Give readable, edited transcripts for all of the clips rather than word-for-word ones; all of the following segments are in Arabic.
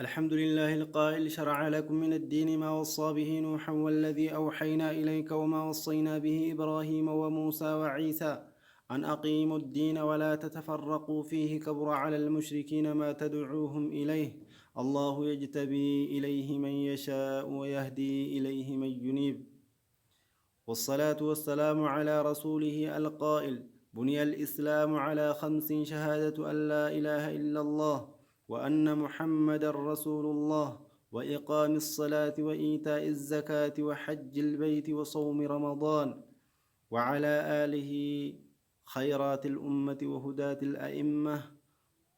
الحمد لله القائل شرع لكم من الدين ما وصى به نوحا والذي أوحينا إليك وما وصينا به إبراهيم وموسى وعيسى أن أقيموا الدين ولا تتفرقوا فيه كبر على المشركين ما تدعوهم إليه الله يجتبي إليه من يشاء ويهدي إليه من ينيب والصلاة والسلام على رسوله القائل بني الإسلام على 5 شهادة أن لا إله إلا الله وأن محمد رسول الله وإقام الصلاة وإيتاء الزكاة وحج البيت وصوم رمضان وعلى آله خيرات الأمة وهداة الأئمة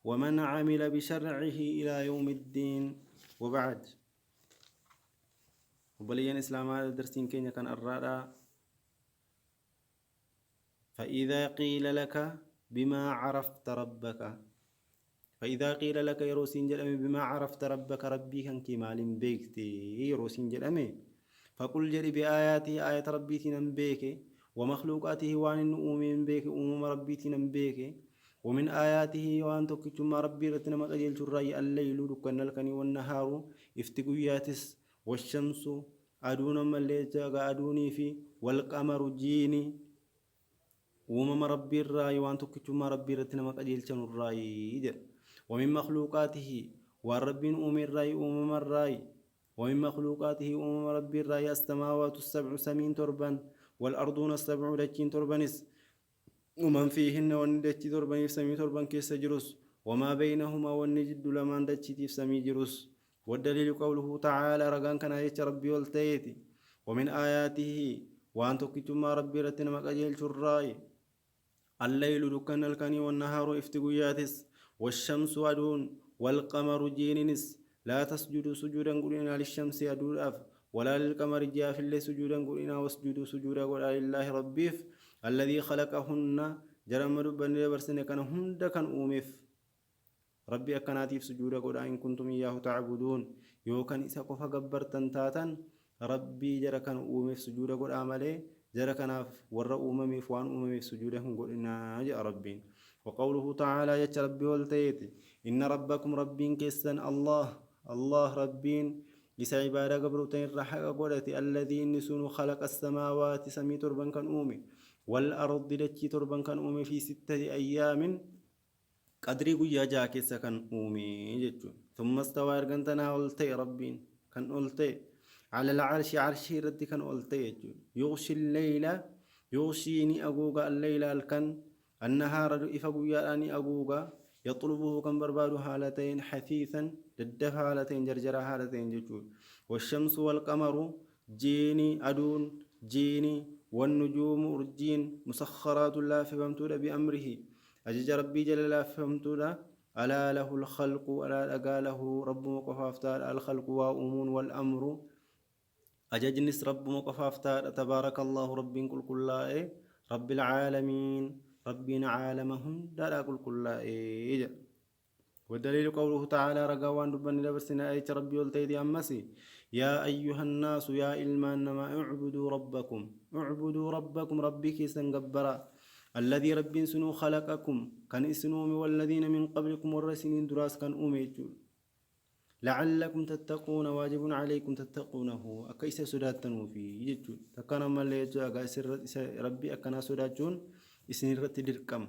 ومن عمل بشرعه إلى يوم الدين وبعد وبلين إسلام هذا درسين كينيا كان الرادة فإذا قيل لك بما عرفت ربك فإذا قيل لك يروسين جلأمي بما عرفت ربك ربي كان كمال بيكتي يروسين جلأمي فقل جري بآياته آية ربي تنبيك ومخلوقاته وان نؤمن بيك أمم ربي تنبيك ومن آياته وان تكتم ربي رتنا مقجل الرأي الليل ركن الكني والنهار افتقياتس والشمس أدون مليتا أدوني في والقمر جيني ومم ربي الرأي وان تكتم ربي رتنا مقجل الرأي ومن مخلوقاته والرب أمم الرأي أمم الرأي ومن مخلوقاته أمم ربي الرأي السماوات السبع سمين تربا والأرضون السبع دجين تربنس ومن فيهن وندجي تربن سمي تربن كيس جروس وما بينهما والنجد لمن دجي سمي جروس والدليل قوله تعالى رغان كان يچ ربي والتيتي ومن آياته وأن تكتم ربي رتنا مقجل الرأي الليل دكان الكني والنهار افتقياتس والشمس أدون والقمر جيننس لا تسجدوا سجودا قلنا للشمس أدون أف ولا للقمر جاف اللي سجودا قلنا واسجدوا سجودا قلنا لله ربيف الذي خلقهن جرم ربنا برسن كان هند كان أومف ربي أكناتيف سجودا قلنا إن كنتم إياه تعبدون يوكن إسا قفا قبرتن تاتا ربي جرى كان أومف سجودا قلنا ملي جرى كناف ور أممي فوان أممي سجودهم قلنا جاء ربين وقوله تعالى يا ربي والتيتي إن ربكم ربين كسن الله ربين لسا عبادة قبرتين رحق قولتي الذي نسون خلق السماوات سمي تربان كان أومي والأرض دتي تربان كان أومي في 6 أيام قدري قويا جاكسا كان أومي جتون ثم استوى أرغنتنا والتي ربين كان والتي على العرش عرشي ردي كان ألتي يغشي الليل يغشيني أقوغا الليل الكن النهار إفقو يأني أقوغا يطلبه كم برباد حالتين حثيثا ددف حالتين جرجر حالتين ججول والشمس والقمر جيني أدون جيني والنجوم أرجين مسخرات الله فهمتودا بأمره أجج ربي جل الله فهمتودا ألا له الخلق ألا أقاله رب مقفافتال الخلق وأمون والأمر أججنس رب مقفافتا تبارك الله رب كل رب العالمين ربنا عالمهم دلا كل والدليل قوله تعالى رقوان ربنا لبسنا أيت ربي والتيدي أمسي يا أيها الناس يا إلمان ما اعبدوا ربكم ربك سنقبرا الذي رب سنو خلقكم كان اسنوم والذين من قبلكم والرسلين دراس كان أميتون لعلكم تتقون واجب عليكم تتقونه أكيس سداتنو في يجتون تكنا مليجا غاسر ربي أكنا سداتون اسني رتدركم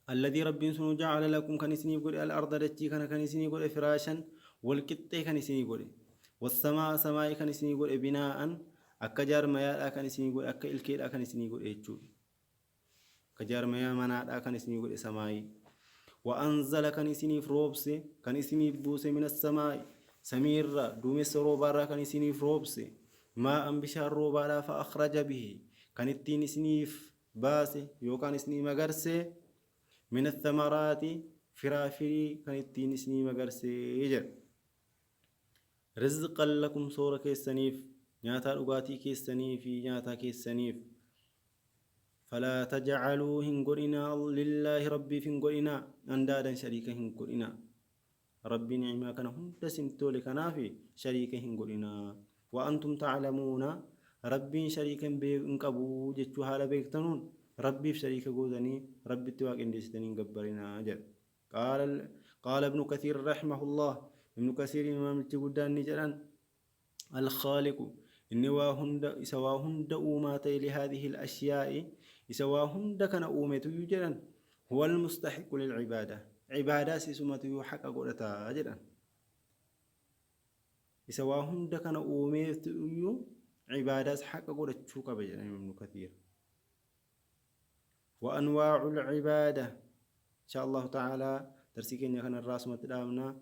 الذي رب سنو جعل لكم كان اسني يقول الأرض دتي كان اسني يقول فراشا والقطة كان اسني يقول والسماء سماء كان اسني يقول بناء أكجار ميا كان اسني يقول أك الكيل كان اسني يقول إيجو كجار ميا منا كان اسني يقول سماي وأنزل كنيسيني فروبس كنيسيني بوس من السماء سمير دومس روبارا كنيسيني فروبس ما أنبشار روبارا فأخرج به كنيتيني سنيف باس يو كنيسيني مغرسي من الثمرات فرافري كنيتيني سني مغرسي يجر رزقا لكم صورة كيسانيف نياتا لغاتي كيسانيف نياتا كيسانيف فلا تجعلوا هنقرنا لله ربي فنقرنا أندادا شريكا هنقرنا ربي نعما كان هند سنتولي كنافي شريكا هنقرنا وأنتم تعلمون ربي شريكا بينقبو جتشو حالا بيكتنون ربي في شريكا قوذني ربي تواق اندستنين قبرنا جل قال ابن كثير رحمه الله ابن كثير إمام التقدان نجران الخالق إني واهند إسواهند أوماتي لهذه الأشياء إسواهند كان أوميت يجران هو المستحق للعبادة عبادة سمته حق قولتا أجران إسواهند كان أوميت عبادة حق قولتا شوك بجران ابن كثير وأنواع العبادة إن شاء الله تعالى ترسيكين كان الراس متدامنا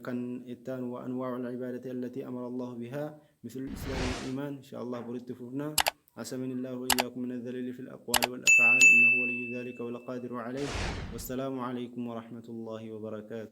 كان إتان وأنواع العبادة التي أمر الله بها مثل الإسلام والإيمان إن شاء الله بريد فرنا عسمني الله وإياكم من الذليل في الأقوال والأفعال إنه ولي ذلك والقادر عليه والسلام عليكم ورحمة الله وبركاته.